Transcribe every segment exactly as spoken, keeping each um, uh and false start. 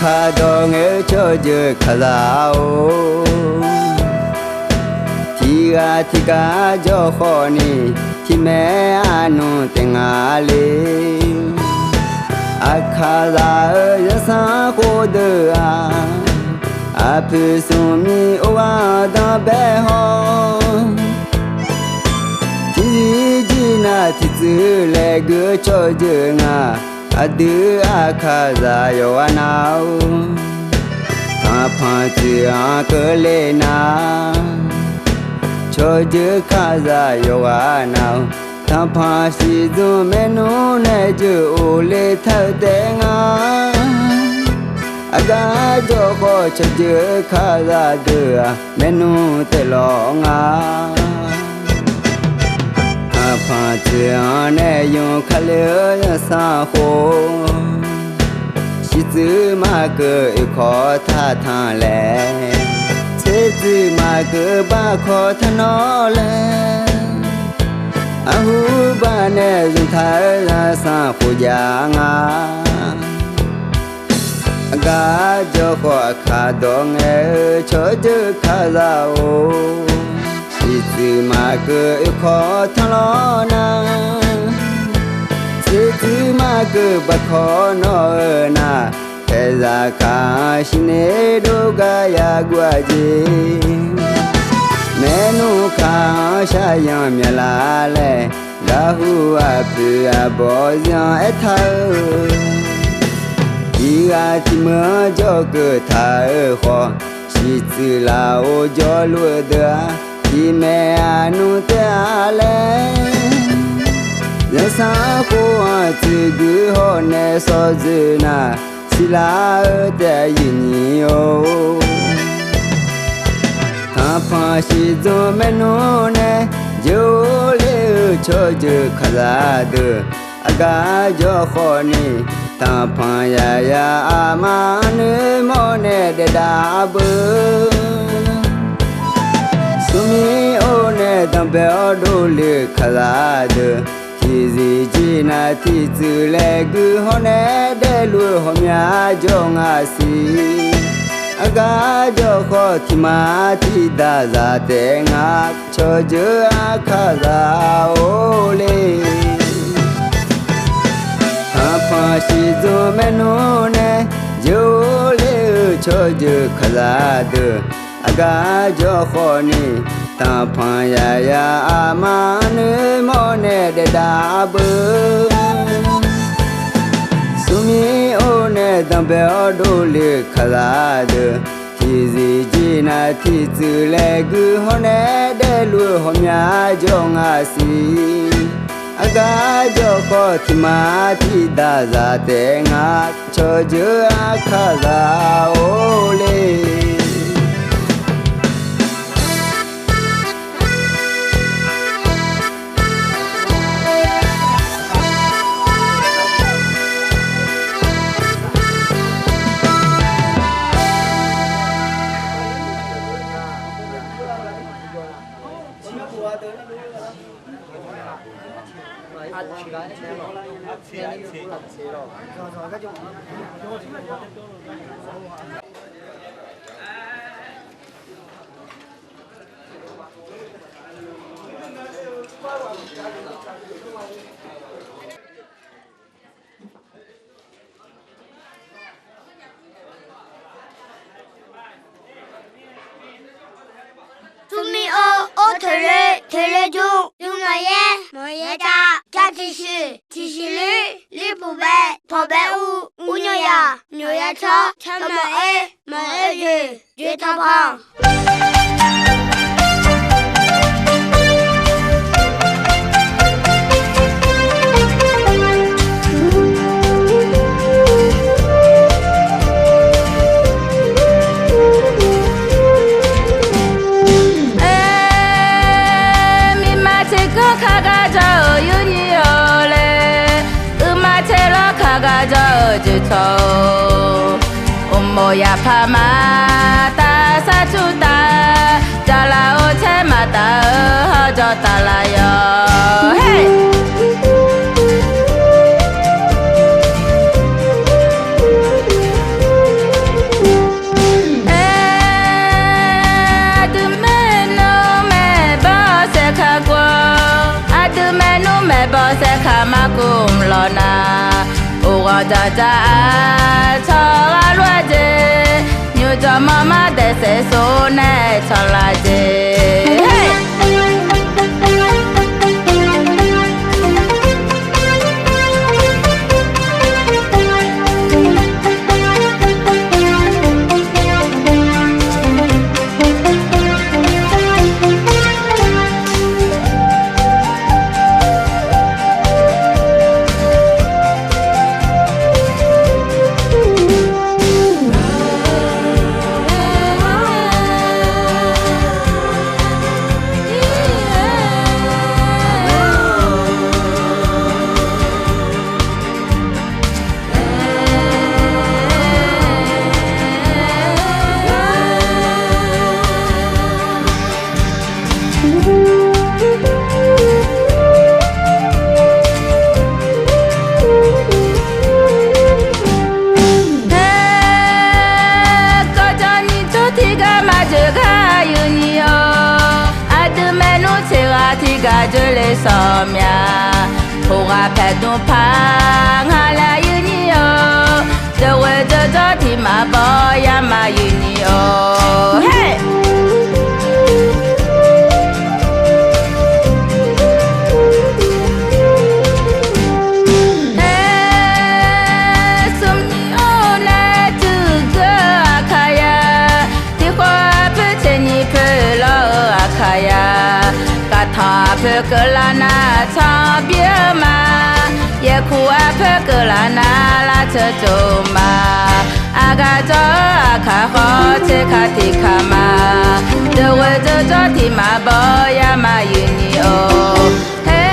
Kaqdawq ngaeq-eu tsawrjeuq kaqzaq-or, tiqghaq tiqgar jawr khawf ni, tiqmaeq arnmr taef nga le. Aqkaqzaq-euq zanrsanrkhof deuq-aq, aqpoeq smrmir or ghaq danrbae haw, tiqzir jir nar tiqtsuif laeqgui-eu tsawrjeuq nga. Aqdui aqkaqzaq yawqghaq nav-or, tanqpanq tsuif-anr keuvle nar, tsawrjeuq kaqzaq yawqghaq nav-or, tanqpanq shiqdzmr maernmr nae jeuq of le taq-eu taef nga. Aqgar jawr khawf tsawrjeuq kaqzaq deuq-aq, maernmr taef lawq nga. Tanqpanq tsuif-anr nae yawq kale-eu zanrsanrkhof, shiqtsuif maqkeuv oekawv taq tanq laer, tsertsuif maqkeuv barkawv taq nawr laer, arhuba nae zmqtaq-eu zanrsanrkhof jav nga. Aqgar jawr khawf aqkaqdawq ngaeq-eu tsawrjeuq kaqzaq-or, shiqtsuif maqkeuv oekawv tanq lawr nar, tsertsuif maqkeuv barkawv nawr-eu nar, taeqzaq kaq-anr shirner dov gar yaguv-a jeq, maernmr kaq-anr shaqyanq myaqlar laer, garhu aqpoeq aqbawr zir-anr aertaq-eu, tiqghaq tiqmeuq-anr jawrkeuv taq-eu khawf, shiqtsuif laf-or jawrluf-eu deuq-aq, tiqmaeq arnmr taef-a laer, zanrsanrkhof-anr tsuif gui hawr nae sawr dzoeq nar, siqlar-eu taef-a yif nyiq-or, tanqpanq shiqdzmr maernmr nae jeuq or ler-eu tsawrjeuq kaqzaq deuq, aqgar jawr khawf ni, tanqpanq yaya aqma-anr noeqmawr nae daef dav beu, smrmir or nae danqbae-awr dovle-eu kaqzaq deuq, tiqzir jir nar tiqtsuif laeqgui hawr nae daefluf-eu hawmya jawr nga siq. Aqgar jawr khawf tiqma tiqdaq zaq taef nga, tsawrjeuq aqkaqzaq or le. Tanqpanq shiqdzmr maernmr nae jeuq or ler-eu tsawrjeuq kaqzaq deuq, aqgar jawr khawf ni, tanqpanq yaya aqma-anr noeqmawr nae daef dav beu, smrmir or nae danqbae-awr dovle-eu kaqzaq deuq, tiqzir jir nar tiqtsuif laeqgui hawr nae daefluf-eu hawmya jawr nga siq. Aqgar jawr khawf tiqma tiqdaq zaq taef nga, tsawrjeuq aqkaqzaq or le. Smrmir or, or toeqle, toeqle jur, dui maqyaer, maqyaer jav, jav tiqshuif, tiqshuif lir, lir puq bae, pawq bae ur, ur nyawr yaq, nyawq yar cawr, cawr maqoer, maqoer joeq, joeq tanqpanq. Aer, mirma tiqganr kar gar jawr-euq yur nyir-awq laer, uiqma taer lawr kar gar jawr-euq jeq tawq-or, uqmov yaqpar ma, taf sar cur taf, jaqlaf or taer maqtaf-eu hawr jawr taf laf yawq. Her! nar, uqghawq dzaqdzaq-aq tsawrhaq lof-aer jeq, nymrjawq mawrmawr daefsaef sor nae tsawrhaq jeq. Aer, kawvjawr nyiq jawr tiqgar maqjeuq gar yuif ni-awr, aqdui maernmr tseq ghaq tiqgar jeuq le sawq mya. Khoerghaq paeqdmr paq nga laer yuif ni-awr, deuqghoeq deuqjawr tiq maqbawr yar maqyuif ni-awr. Her! Aer, smrnyi-or nae tsuif geur-eu Aqkaqya, tiqkhawf poer tseqnyi poer lawr-eu Aqkaqya, kaqtanq aqpoeq keuvlar nar tsanr bir-eu ma, yaerkuq aqpoeq keuvlar nar lavtser tsov ma. Aqgaf jawr-eu Aqkaq khawf tser ka tiq ka ma, deuqghoeq deuqjawr tiq maqbawr yar maqyuif ni-awr. Her!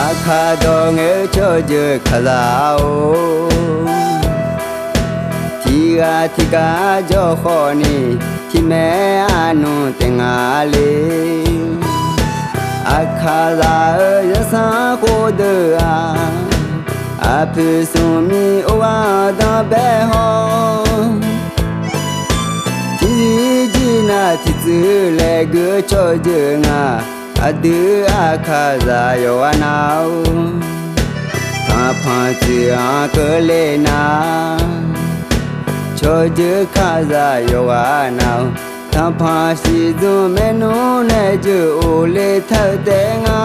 Aqkaq dawq ngae-eu tsawrjeuq kaqzaq-or, tiq ghaq tiq gar jawr khawf ni, tiq maeq arnmr taef nga le. Aqkaq zaq-eu zanrsanrkhof deuq-aq, aqpoeq smrmir or ghaq danrbae hawr, tiqjir nar tiqtsuif laeqgeur tsawrjeuq nga. Aqdui Aqkaq zaq yawqghaq nar-or, tanqpanq tsuif-anr keuvle nar, tsawrjeuq kaqzaq yawqghaq nar-or, tanqpanq shiqdzmr maernmr nae jeuq of le taq-eu taef nga.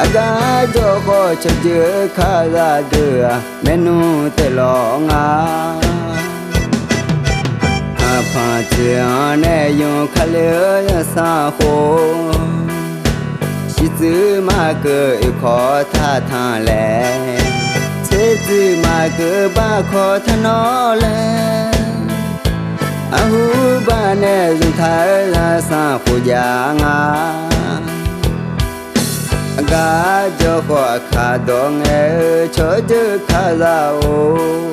Aqgar jawr khawf tsawrjeuq kaqzaq deuq-aq, maernmr taef lawq nga. Tanqpanq tsuif-anr nae yawq kale-eu zanrsanrkhof, shiqtsuif maqkeuv oekawq taqtanq laer, tsertsuif maqkeuv barkawq taqnawr laer, arhurbaq nae zmqtaq-eu zanrsanrkhof jav nga. Aqgar jawr khawf Aqkaq dawq ngae-eu tsawrjeuq kaqzaq-or,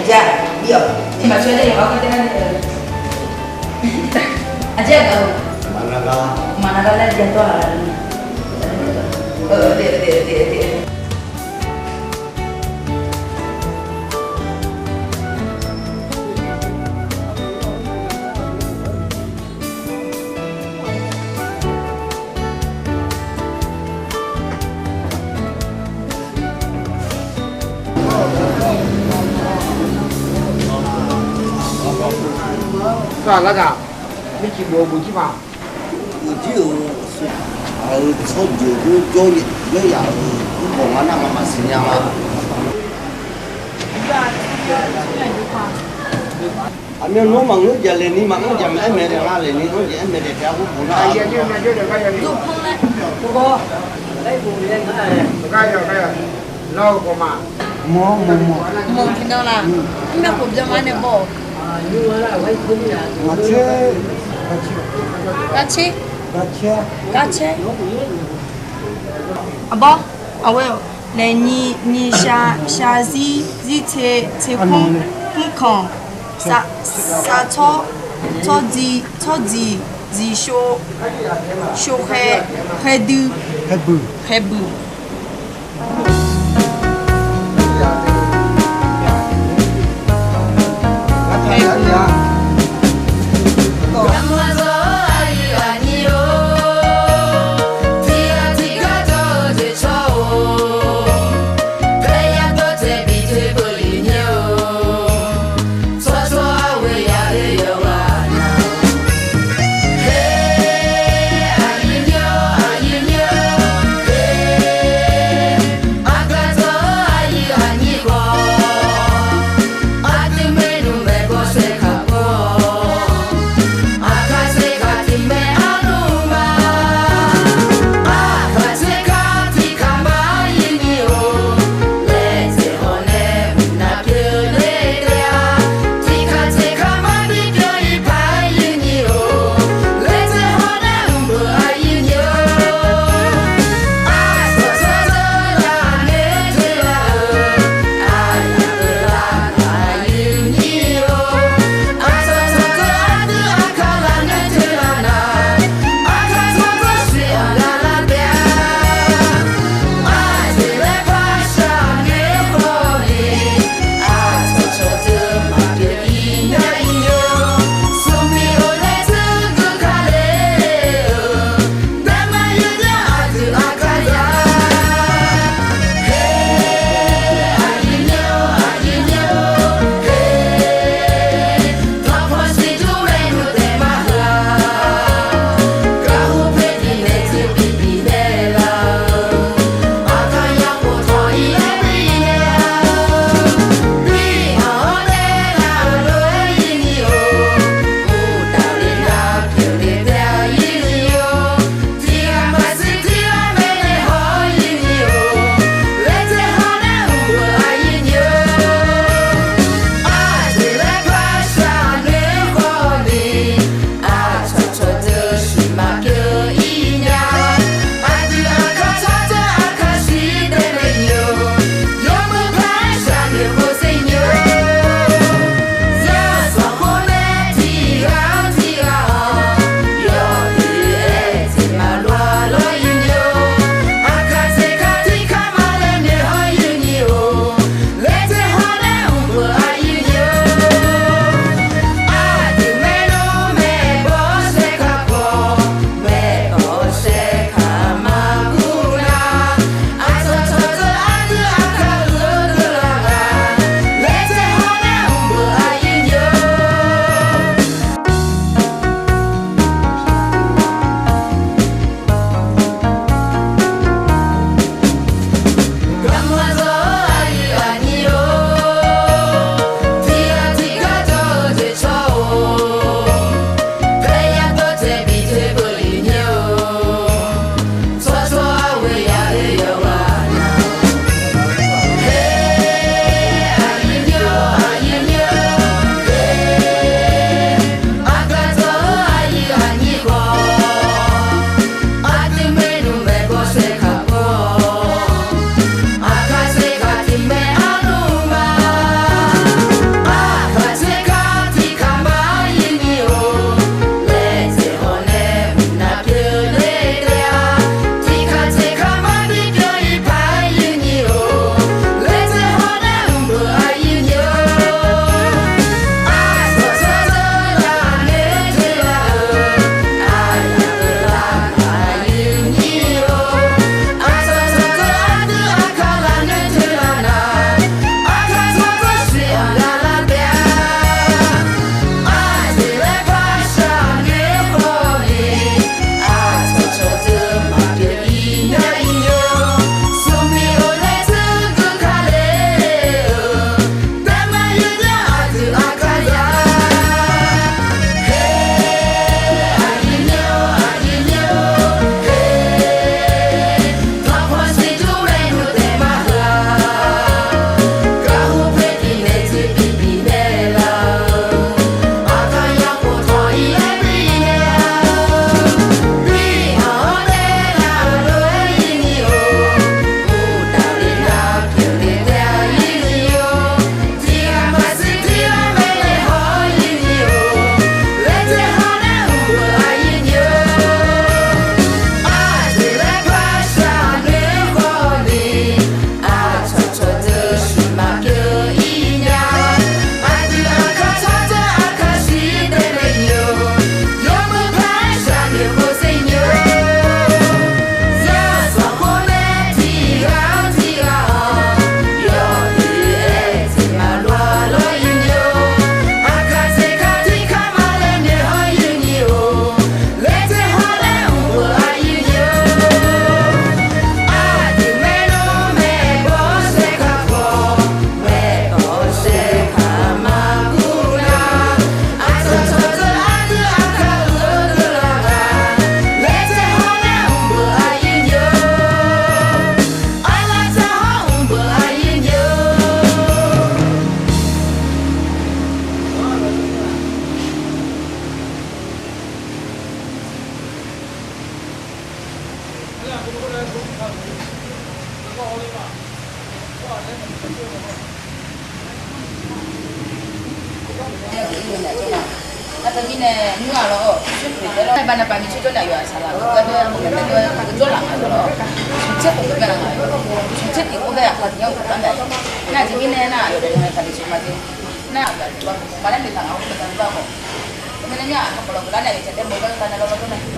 Aqjeq, bi-awq. Tiq maqtsoeq-aer nae yawqghaq kharjav nar nae, aqjeq gaq-eu, maqnaq gar laer ja dawr-aq laf-eu ni. Lar gaq, mircif bof-eu buq jir ma. Uqjir-euq, aqyawf-euq tsawrjeuq khoer jawr yaf-euq mrbawq nga nar nga'maf siqnya ma. Aqmyan nawr maqngeur jaq le ni maqngeur jaq ma aer mae daef nga le ni anr jeq aer mae daef taef-a khoer bof nar. Mawf, mawf, mawf. Mawf tiqnan laf. Mr myav khof byan ma nae baw. Garcaer, garcaer, garcaer. Arbawr, aqghoe-awq. Laeqnyi, nyiq shaq, shaqzir, zirtser, tserkmr, kmrkanq, sar, sartsawr, tsawrdziq, tsawrdziq, dziqshov, shovkhaer, khaerdui, khaerbuiq. Nar teumirnae nymr-aq lawr, Yeqsur Kali taef-aer lawr, Barnabas ni tsawrjawr nae aqyawf-aq saqlaq-eu gharduq-aer maqgaq taef-aer gharduq-aer gawrlaf nga lawr, smqtser khof-eu bae-a nga, smqtser tiq khof bae-aq, aqkar tiq-anr gaq gar nae, nar aqjeq mirnae nar aqyawf daefle-eu Kali smq ma jeq, nar aqyawf aqjeq ba khofkhof ma laer noeqtaq nga-awr, aqjeq aqduimaf-anr khofkhof, teumirnae nar aqkar pawqlawq geuf lar nae aqyawf tiq daef mawr gar gar nar lawr gar nar.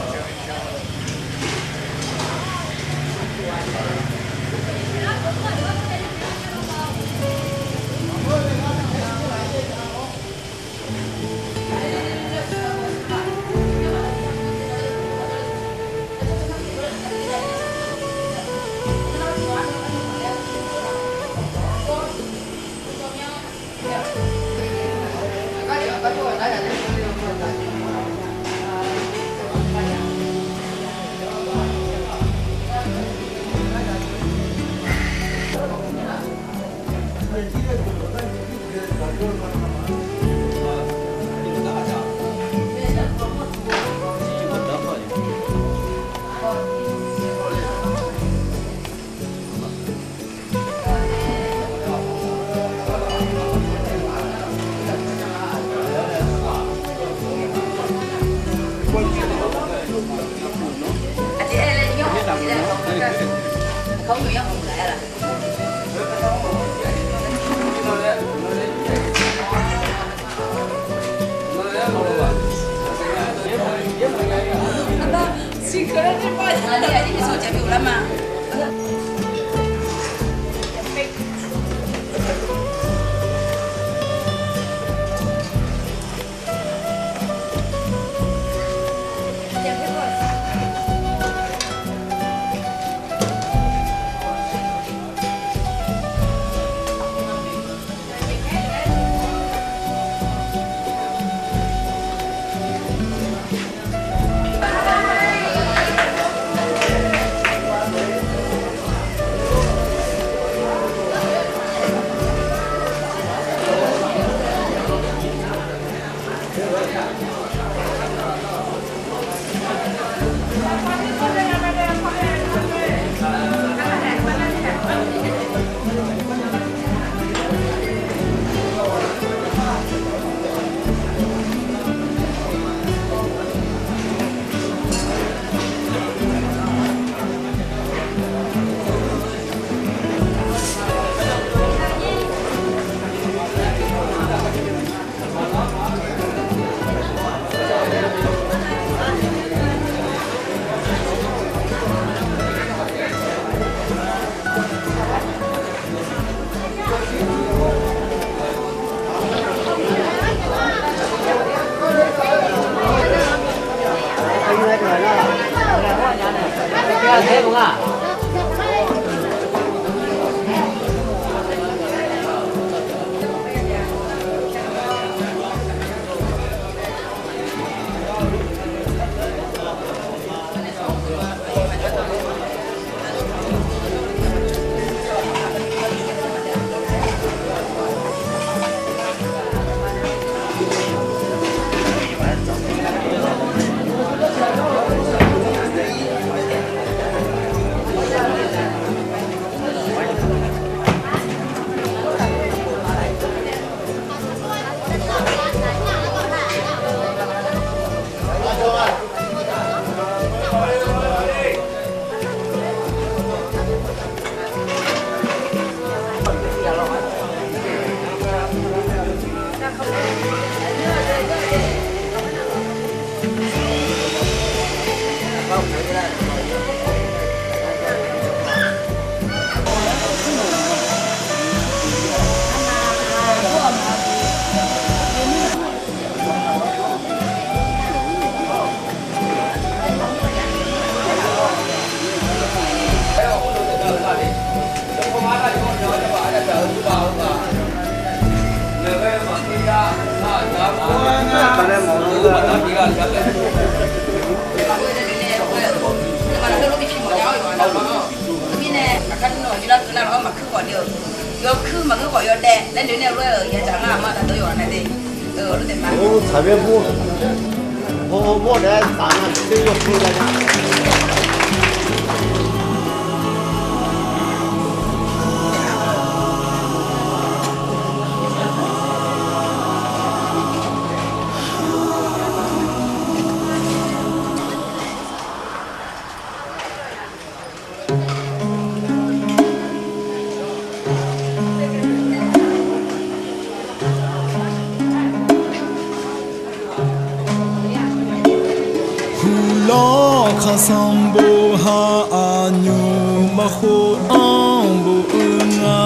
Khar sanqbof ha aqnymq bafkhof anr bof-eu nga.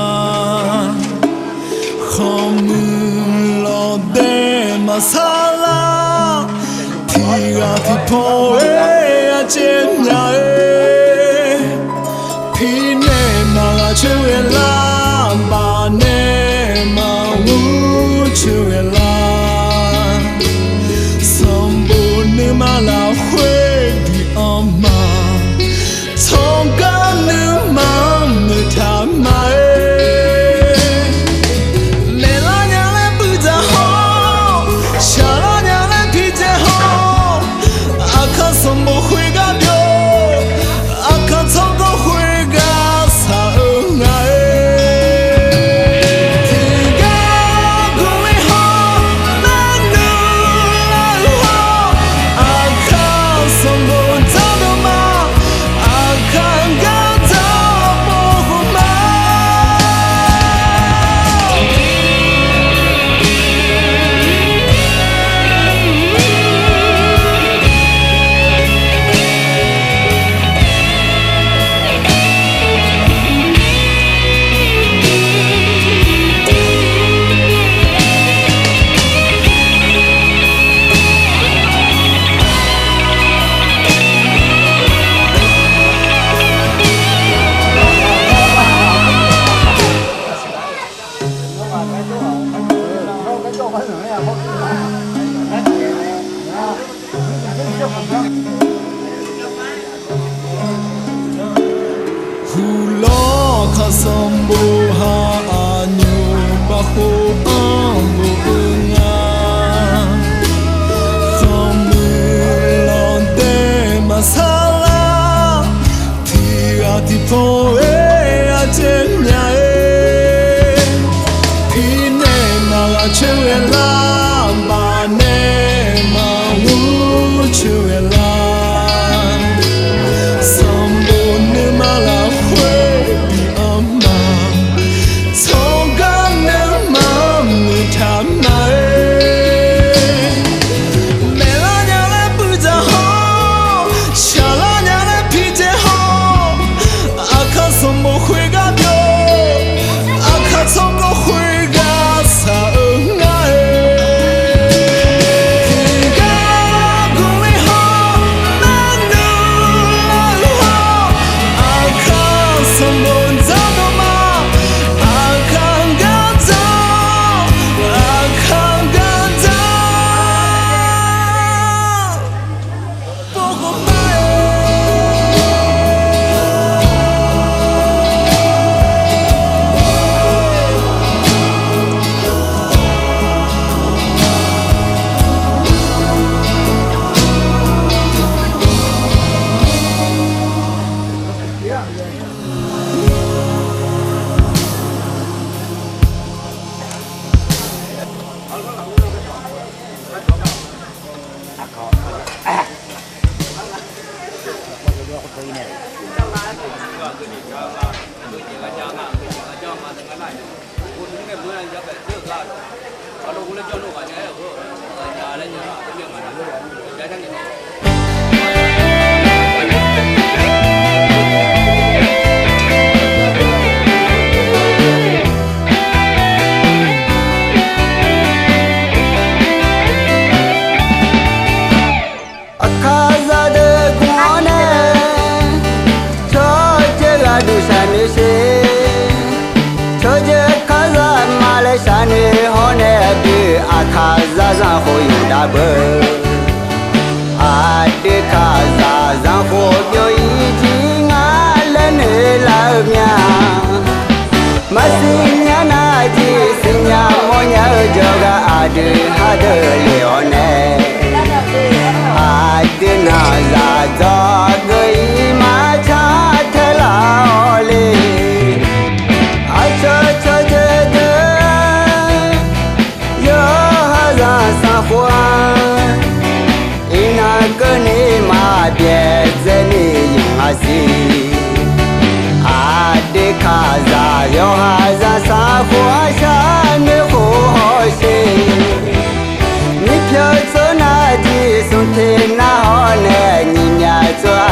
Khanqmuiq lawqdaer maqsar lar, tiqghaq tiqpaw-aer arcaev nya-eu. Pirnae maqghaq coer ghae lar, bafnae maqmr coer ghae lar. Sanqbof nuima lafkhoer bi-anr ma, tsawrganr nuima-anr noeqtaq ma-aer. Maeqlar nya laer puiv dzaq hawr, shaqlar nya laer pi dzae hawr, aqkar sanqbof khoergar byov, aqkar tsawrganr khoergar shaq-eu nga-aer. Tiqgar guv-ir hawr, narnuq lar-eu hawr, aqkar sanqbof dzanr dov ma, aqkar gar dzanr bof khof ma. Huqlawr khar sanqbof ha aqnymq bafkhof anr bof-eu nga. Khanqmuiq lawqdaer maqsar lar, tiqghaq tiqpaw-aer arcaev nya-eu. Pirnae maqghaq coer ghae lar, bafnae maqmr coer ghae lar. Sanqbof nuima lafkhoer bi-anr ma, tsawrganr nuima-anr noeqtaq ma-aer. Maeqlar nya laer puiv dzaq hawr, shaqlar nya laer pi dzae hawr, aqkar sanqbof khoergar byov, aqkar tsawrganr khoergar shaq-eu nga-aer. Tiqgar guv-ir hawr, narnuq lar-eu hawr, aqkar sanqbof dzanr dov ma, aqkar gar dzanr, aqkar gar dzanr bof khof ma-aer. Aqkaqzaq deuq guv-awr nae, tsawrjeuq gharduq shaqnoeq sher. Tsawrjeuq kaqzaq maqlaer shaqnoeq hawr nae aqdui, aqkaqzaq zanrkhof yawqdar beu. Aqdui kaqzaq zanrkhof byov-ir jir ngar laer noeqlar-eu mya. Maqsiq nya nar jir siqnya mawrnya-eu jawrgar aqdui khar deuq lef-awr nae, aqdui nanqzaq dzawgeuf-ir maqtsaq tae laf-awr le. Aqcawq cawqdeuq deuq yawqha zanrsanrkhof-a. Iqnan keuvni maqbyaeq dzaeni yawqha siq. Aqdui kaqzaq yawqha zanrsanrkhof-a sharnoeq khof hawsher. Nyiq pyawq tsawrnar jir smr ter nar hawr nae, nyiq myaq tsawrha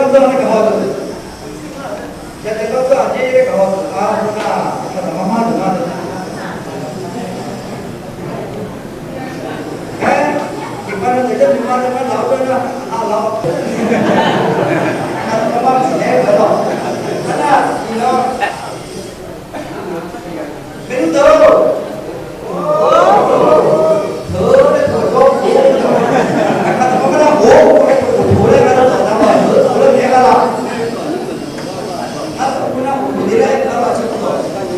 lar zanr nae gaq haw-eu. Yadaef lar zanr aqjeq gaq haw-eu, aqdui nar, aqkaq taqma mar deuq ma deuq. Aer, iqbax nae daef jar nuima nae ngar laf-awr gar nar, aqlaf-awr, aqkaq taqma mar siqnaeq-aer gaq lawq. Arnar, iqnan Beqlur deuq-or, teu laer teu-eu jawr, aqkaq taqma mar nar, hoq laer teu-eu, teu laer ngar nar, tawq nar ma, teu laer naeq-aer lar laf. Nar teu nar, hoq teu laer ngar nar, teu tawq.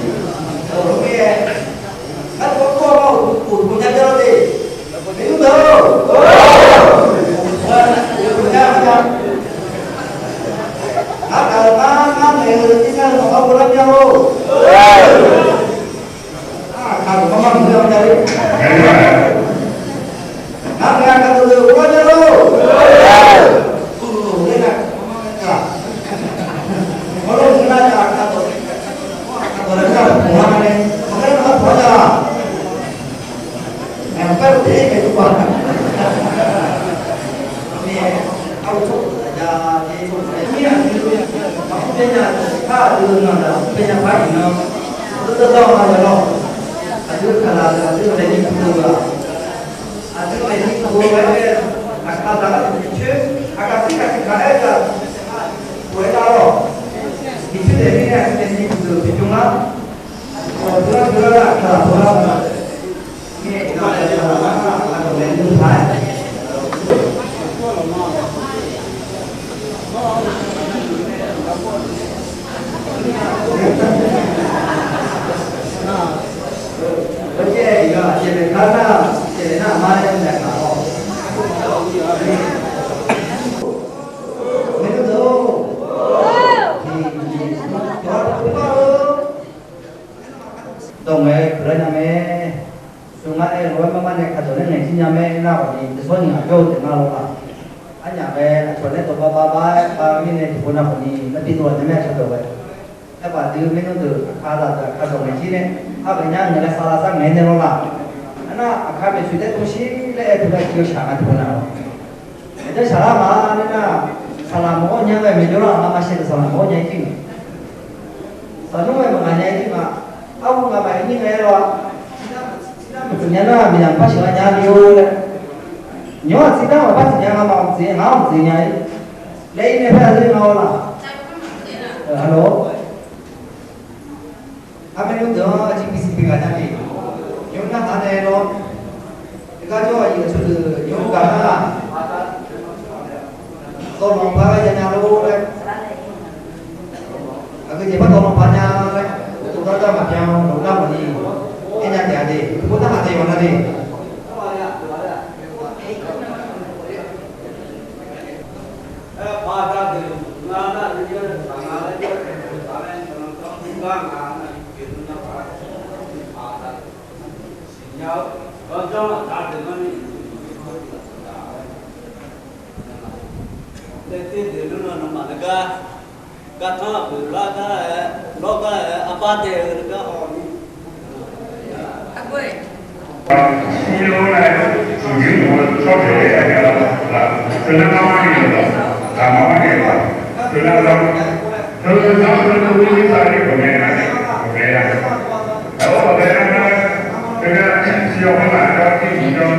Aqdui daefni puq-eu ghae-aer, aqkaqzaq-anr tiqcoer, aqkaq sir kaq tiqkaq-aer-eu, puq-aer lar-awq. Miqcoer daefni nae aqdui daefni puq-eu tiqjmr lar. Aqkaq lar, aqkaq lar, aqkaq lar, aqkaq lar, aqkaq lar, aqkaq lar, aqkaq lar. Dawq ngae-eu guiqlanq nya mae. Smq ngar aer-eu lof-aer mar mar nae kaqdawq nae ngaeq jir nya mae. Nar khawf ni, dawqshawr nyiq ghaq jawr-eu taef ngar lawr-aq. Arnyaf mae, aqcawq nae dawqbav bav bav-aer bav-eu mirnae, tiqpov nav khawf ni, nar bi dov-aq nya mae, aqcawq dawq ghae. Aerkhawf aqdui maernmr deuq aqkaq zaq deuq aqkaq dawq ngaeq jir nae, arbaef nya ngaeq laer sar lavsar ngaeq-aer nae lawr laf. Arnar aqkaq maeqtsoeq taer tov shir laer aer teu laer tiqjawr shaq nga tiqpov nav-awq. Maeqjawr shaq lar ma laer nar, saqlaq mawq-awr nya mae, maeqjawr lar ma, maqshaq deuq saqlaq mawq-awr nya-ir jir nga. Saqnmr mae maqngaq nya-ir jir nga. Arhu ngaq maqnyir ngae-aer lawr-a. Nar maqtsoeq nya nar, miqyaq par sheuq-a nya-a bi-or laer. Nymq-anr aqtsi dar maqpar tsoeq nya nga, maqmq tsoeq, ngaq-anr mq tsoeq nya-ir laer ir nae par ya ler nga-awr laf. Alo. Armaer nmr deuq-anr arjir bisiq bi ghaq nya ni, nymq-mr narhaq nae lawr. Gar jawr-aq, iq aqtsu deuq nymq-mr gaq nar-aq, dawvlanq paq-aer ya nya lor laer. Aqgeujeq par dawvlanq paq nya laer, uqduq gar gar maqbyan-eu nar mawf ni, aernya taef-a de, uqduq narhaq taef-a nar de. Gartanr aqpoeq lar gar-aer, lawr gar-aer, arbar daef-eu gar haw ni. Smrnymr nae uqjir mq-eu tsawrjeuq-aer ya nya lar-aq, teunar mar mar ni-euq lawq, taqmar mar ni-euq lawq, teunar lar, teunar lar teunar lar mirtsaq-aer ghawqmya nar, ghawqmya nar, ghawqmya nar, teunar lar mirtsaq-aer ghawqmya nar, teunar lar mirtsaq-aer ghawqmya nar,